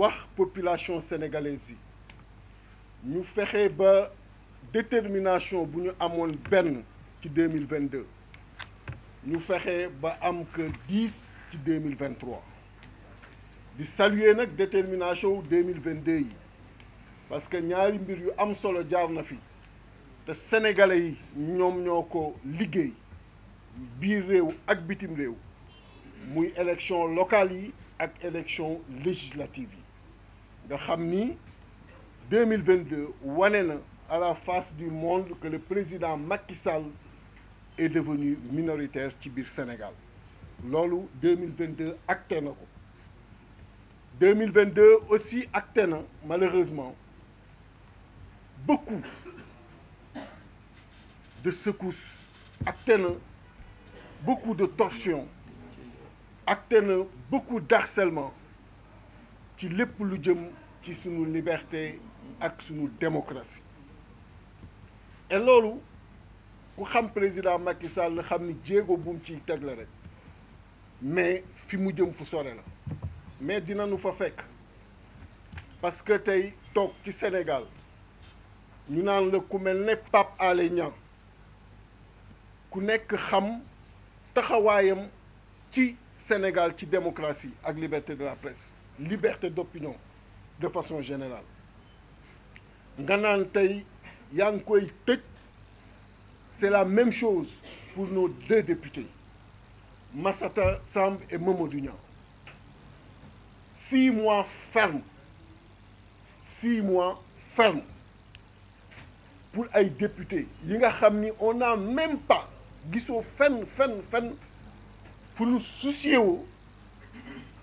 wax population sénégalaise yi ñu fexe ba détermination bu ñu amoon benn ci 2022 ñu fexe ba am que 10 ci 2023 di saluer nag détermination wu 2022 yi parce que ñaari mbir yu am solo jaar na fi te sénégalais yi ñoom ñoo ko liggéey biir réew ak bitim réew muy élection locale yi ak élection législative yi nga xam ni 2022 wane na à la face du monde que le président Macky Sall est devenu minoritaire ci biir Sénégal loolu 2022 acté na ko 2022 aussi acté na malheureusement beaucoup de secousses acté na beaucoup de torsions acté na beaucoup d'harcèlement ci lépp lu jëm ci sunu liberté ak sunu démocratie et loolu ku xam président Macky Sall xam ni jéego bu mu ciy teg la rek mais fi mu jëm fu sore la mais dinañu fa fekk parce que tey toog ci Sénégal ñu naan la ku mel ne Pape Alé Niang ku nekk xam taxawaayam ci Sénégal ci démocratie ak liberté de la presse liberté d'opinion de façon générale nga naan tey yaa ngi koy tëj c'est la même chose pour nos deux députés Massata Samb et Mamadou Niang 6 mois ferme 6 mois ferme pour ay députés yi nga xam ni on n'a même pas gisoo fenn pour nous soucier wu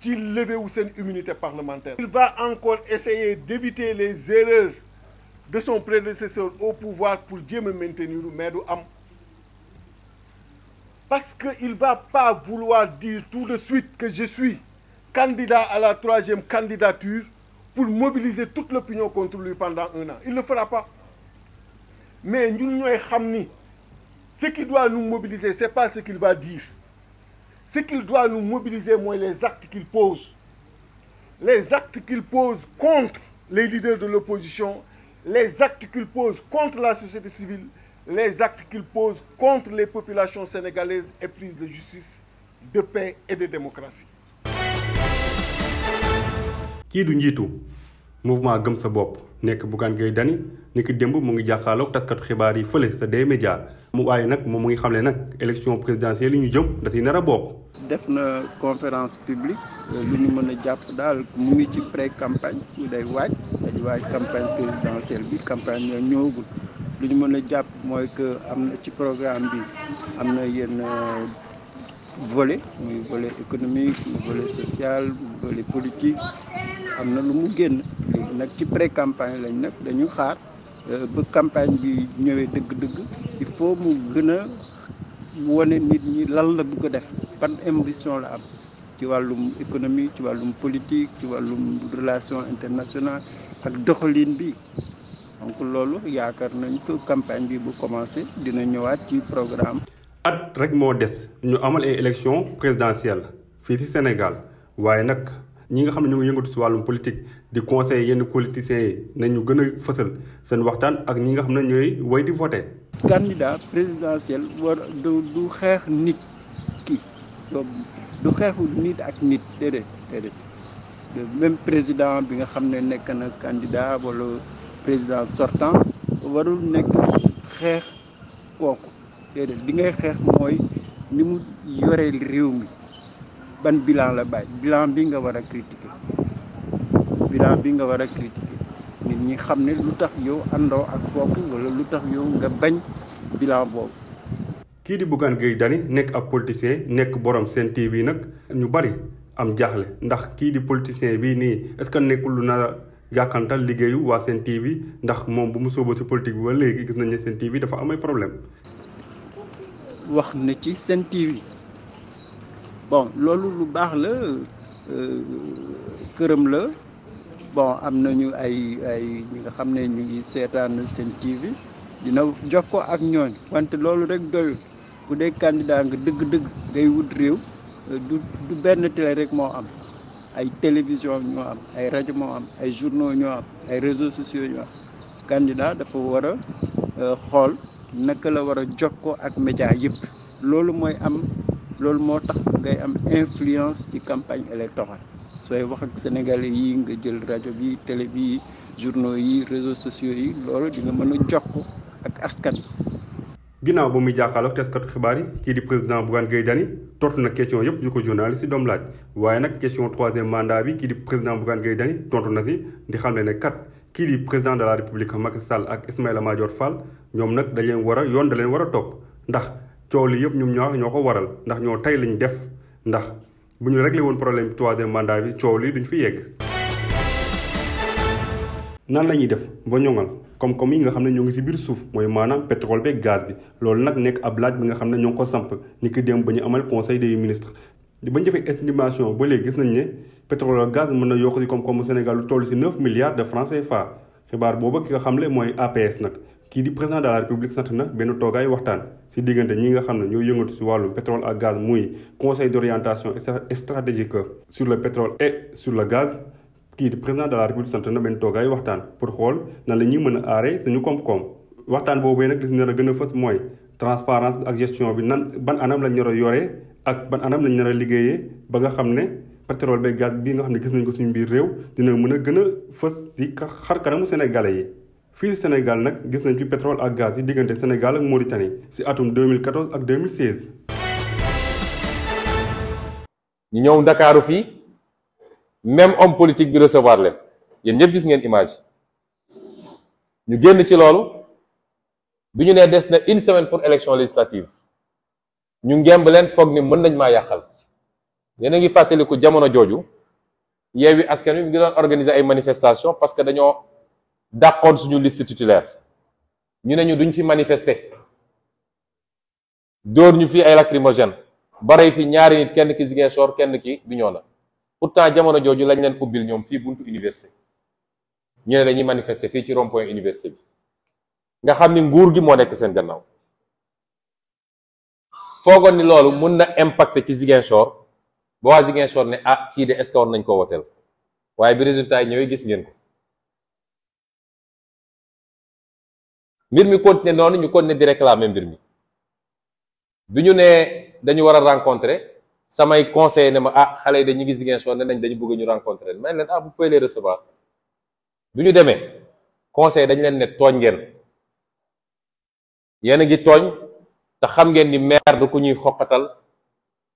ci lever wu seen immunité parlementaire. Il va encore essayer d'éviter les erreurs de son prédécesseur au pouvoir pour jéem a maintenir mais du am parce que il va pas vouloir dire tout de suite que je suis candidat à la 3e candidature pour mobiliser toute l'opinion contre lui pendant 1 an. Il ne le fera pas. Mais ñun ñooy xam ni ce qui doit nous mobiliser c'est pas ce qu'il va dire. Ce qu'il doit nous mobiliser mooy les actes qu'il pose. Les actes qu'il pose contre les leaders de l'opposition, les actes qu'il pose contre la société civile, les actes qu'il pose contre les populations sénégalaises éprises de justice, de paix et de démocratie. kii du njiitu mouvement gëm sa bopp nekk Bougane Gueye Dany ni ki démb mu ngi jàkkaarloog taskatu xibaar yi fële sa D-Média mu waaye nag moom mu ngi xamle nag élection présidentielle yi ñu jëm da si nar a bokk. def na conférence publique lu ñu mën a jàpp daal mu ngi ci pré campagne ñu day waaj campagne présidentielle bi campagne ñoo ñëwagul lu ñu mën a jàpp mooy que am na ci programme bi am na yenn volet muy volet économique muy volet social muy volet politique am na lu mu génn léegi nag ci pré campagne lañ nag dañu xaar ba campagne bi ñëwee dëgg-dëgg il faut mu gën a wane nit ñi lan la bëgg a def ban ambition la am ci wàllum économie ci wàllum politique ci wàllum relation internationale ak doxalin bi donc loolu yaakaar nañ ko campagne bi bu commencé dina ñëwaat ci programme. at rek moo des ñu amal ay élection présidentielle fii ci Sénégal waaye nag ñi nga xam ne ñu ngi yëngatu ci wàllum politique di conseiller yenn politiciens yi nañu gën a fësal seen waxtaan ak ñi nga xam ne ñooy way di voter. candidat présidentiel war du xeex nit ki du xeexu nit ak nit déedéet même président bi nga xam ne nekk na candidat wala président sortant warul nekk xeex kooku déedéet li ngay xeex mooy ni mu yoree réew mi ban bilan la bàyyi bilan bi nga war a critiquer nit ñi xam ne lu tax yow àndoo ak kooku wala lu tax yow nga bañ bilan boobu. kii di Bougane Gueye Dany nekk ab politicien nekk borom Sen TV nag ñu bari am jaaxle ndax kii di politicien bii nii est-ce que nekkul lu nar a gàkkantal liggéeyu waa Sen TV ndax moom bu mu sóoboo ci politique bi ba léegi gis nañ ne Sen TV dafa am ay problème. wax na ci Sen TV bon loolu lu baax la këram la bon am nañu ay ñi nga xam ne ñu ngi seetaan Sen TV dina jokkoo ak ñooñ wante loolu rek doyul bu dee candidat nga dëgg-dëgg ngay wut réew du benn télé rek moo am ay télévision ñoo am ay rajo moo am ay journaux ñoo am ay réseaux sociaux ñoo am candidat dafa war a xool naka la war a jokkoo ak média yëpp loolu mooy am loolu moo tax ngay am influence ci campagne électorale sooy wax ak sénégalais yi nga jël rajo bi télé bi journaux yi réseaux sociaux yi loolu di nga mën a jokkoo ak askan. ginnaaw ba muy jàkkaarloog taskatu xibaar yi kii di président Bougane Gueye Dany tontu na question yëpp yu ko journaliste yi doom laaj waaye nag question troisième mandat bi kii di président Bougane Gueye Dany tontu na si di xam ne kat kii di président de la république Macky Sall ak Ismaïla Madior Fall ñoom nag dañ leen war a yoon da leen war a topp ndax coow li yëpp ñoom ñoo ko waral ndax ñoo tey lañ def ndax bu ñu réglé woon problème bi troisième mandat bi coow li duñ fi yegg. nan la ñuy def ba ñoŋal comme yi nga xam ne ñoo ngi ci biir suuf mooy maanaam pétrole beeg gaz bi loolu nag nekk ab laaj bi nga xam ne ñoo ngi ko samp ni ki dem ba ñu amal conseil des ministres ba ñu defee estimation ba léegi gis nañ ne pétrole ak gaz mën na yokk ci koom-koomu Sénégal lu toll ci 9 milliards de francs CFA xibaar booba ki nga xam ne mooy APS nag kii di président de la république sant na benn toogaay waxtaan ci diggante ñi nga xam ne ñoo yëngatu ci wàllum pétrole ak gaz muy conseil d'orientation stratégique sur le pétrole et sur le gaz kii di président de la république sant na benn toogaay waxtaan pour xool nan la ñuy mën a aaree suñu koom-koom waxtaan boobu nag li si nar a gën a fës mooy transparence bi ak gestion bi nan ban anam lañ nar a yoree ak ban anam lañ nar a liggéeyee ba nga xam ne pétrole beeg gaz bi nga xam ne gis nañ ko suñu biir réew dina mën a gën a fës ci xar kanamu sénégalais yi. fii Sénégal nag gis nañ fi pétrole ak gaz yi diggante Sénégal ak Mauritanie ci atum 2014 ak 2016. ñu ñëw Ndakaaru fii même homme politique bi recevoir leen yéen ñëpp gis ngeen image ñu génn ci loolu bi ñu nee des na une semaine pour élection législative ñu ngemb leen foog ni mën nañ maa yàqal yéen a ngi fàttaliku jamono jooju Yewwi Askan Wi mi ngi doon organiser ay manifestations parce que dañoo dàqoon suñu liste titulaire ñu ne ñu duñ fi manifester dóor ñu fi ay lacrymogène barey fi ñaari nit kenn ki Ziguinchor kenn ki Bignona pourtant jamono jooju lañ leen ubbil ñoom fii buntu université ñu ne dañuy manifester fii ci rond-point université bi nga xam ni nguur gi moo nekk seen gannaaw foogoon ni loolu mun na impacter ci Ziguinchor ba waa Ziguinchor ne ah kii de est-ce que war nañ ko woteel waaye bi résultat yi ñëwee gis ngeen ko mbir mi continuer noonu ñu continuer di réclamer mbir mi bi ñu ne dañu war a rencontrer samay conseiller ne ma ah xale yi dañu ngi Ziguinchor ne nañ dañu bëgg ñu rencontrer may leen ah vous pouvez les recevoir bi ñu demee conseiller dañu leen ne tooñ ngeen yéen a ngi tooñ te xam ngeen ni maire du ku ñuy xoqatal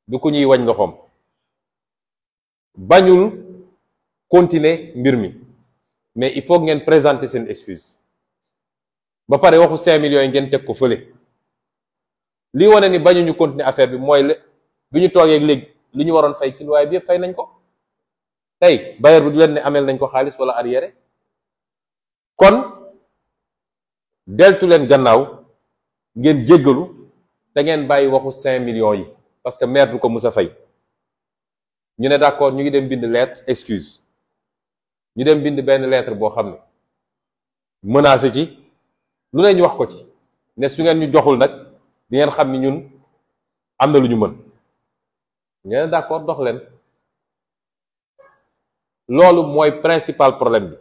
du ku ñuy wañ loxoom bañul continuer mbir mi mais il faut ngeen présenter seen excuse ba pare waxu 5 millions yi ngeen teg ko fële lii wane ni bañuñu continuer affaire bi mooy bi ñu toogee léegi li ñu waroon fay ci luwaay bi yëpp fay nañ ko tey bailleur bi du leen ne ameel nañ ko xaalis wala arriéré kon deltu leen gannaaw ngeen jéggalu te ngeen bàyyi waxu 5 millions yi parce que maire du ko mus a fay ñu ne d'accord ñu ngi dem bind lettre excuse ñu dem bind benn lettre boo xam ne menacé ci lu ne ñu wax ko ci ne su ngeen ñu joxul nag di ngeen xam ni ñun am na lu ñu mën ñu ne d'accord dox leen loolu mooy principal problème bi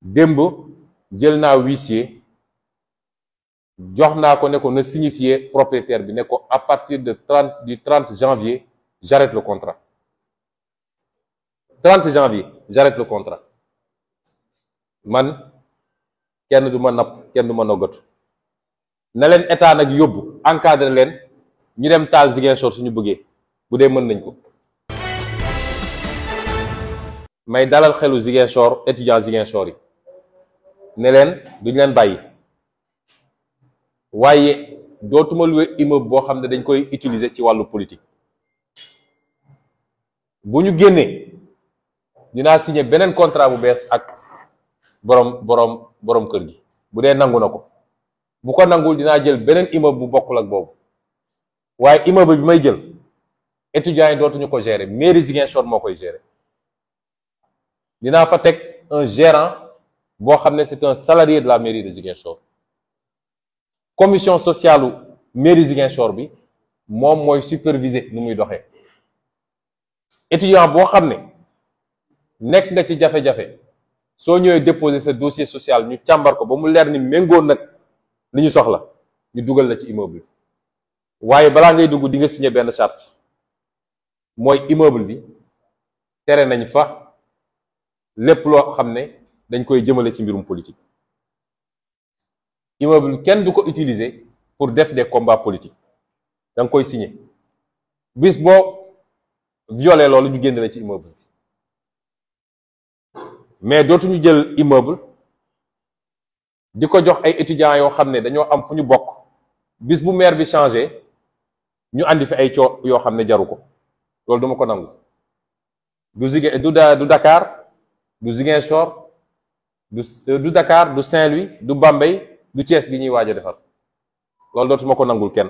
démb jël naa huissier jox naa ko ne ko na signifier propriétaire bi ne ko à partir du 30 janvier j'arrête le contrat 30 janvier j'arrête le contrat man kenn du ma napp kenn du ma noggatu na leen état nag yóbbu encadré leen ñu dem taal Ziguinchor suñu bëggee bu dee mën nañ ko may dalal xelu Ziguinchor étudiant Ziguinchor yi ne leen duñ leen bàyyi waaye dootuma louer immeuble boo xam ne dañ koy utiliser ci wàllu politique bu ñu génnee dinaa signer beneen contrat bu bees ak boroom kër gi bu dee nangu na ko bu ko nangul dinaa jël beneen immeuble bu bokkul ak boobu waaye immeuble bi may jël étudiants yi dootuñu ko gérer mairie Ziguinchor moo koy gérer dinaa fa teg un gérant boo xam ne c'est un salarié de la mairie de Ziguinchor commission sociale u mairie Ziguinchor bi moom mooy superviser nu muy doxee étudiant boo xam ne nekk nga ci jafe-jafe soo ñëwee déposer sa dossier social ñu càmbar ko ba mu leer ni méngoon nag li ñu soxla ñu dugal la ci immeuble bi waaye balaa ngay dugg di nga signer benn charte mooy immeuble bi tere nañ fa lépp loo xam ne dañ koy jëmale ci mbirum politique. Immeuble kenn du ko utiliser pour def des combats politiques da nga koy signer bis boo violer loolu ñu génn la ci immeuble bi mais dootuñu jël immeuble di ko jox ay étudiants yoo xam ne dañoo am fu ñu bokk bis bu maire bi changé ñu andi fi ay coo yoo xam ne jaru ko loolu duma ko nangu du Dakar du Ziguinchor du Dakar du Saint-Louis du Bambey du Thiès gi ñuy waaj a defar loolu dootuma ko nangul kenn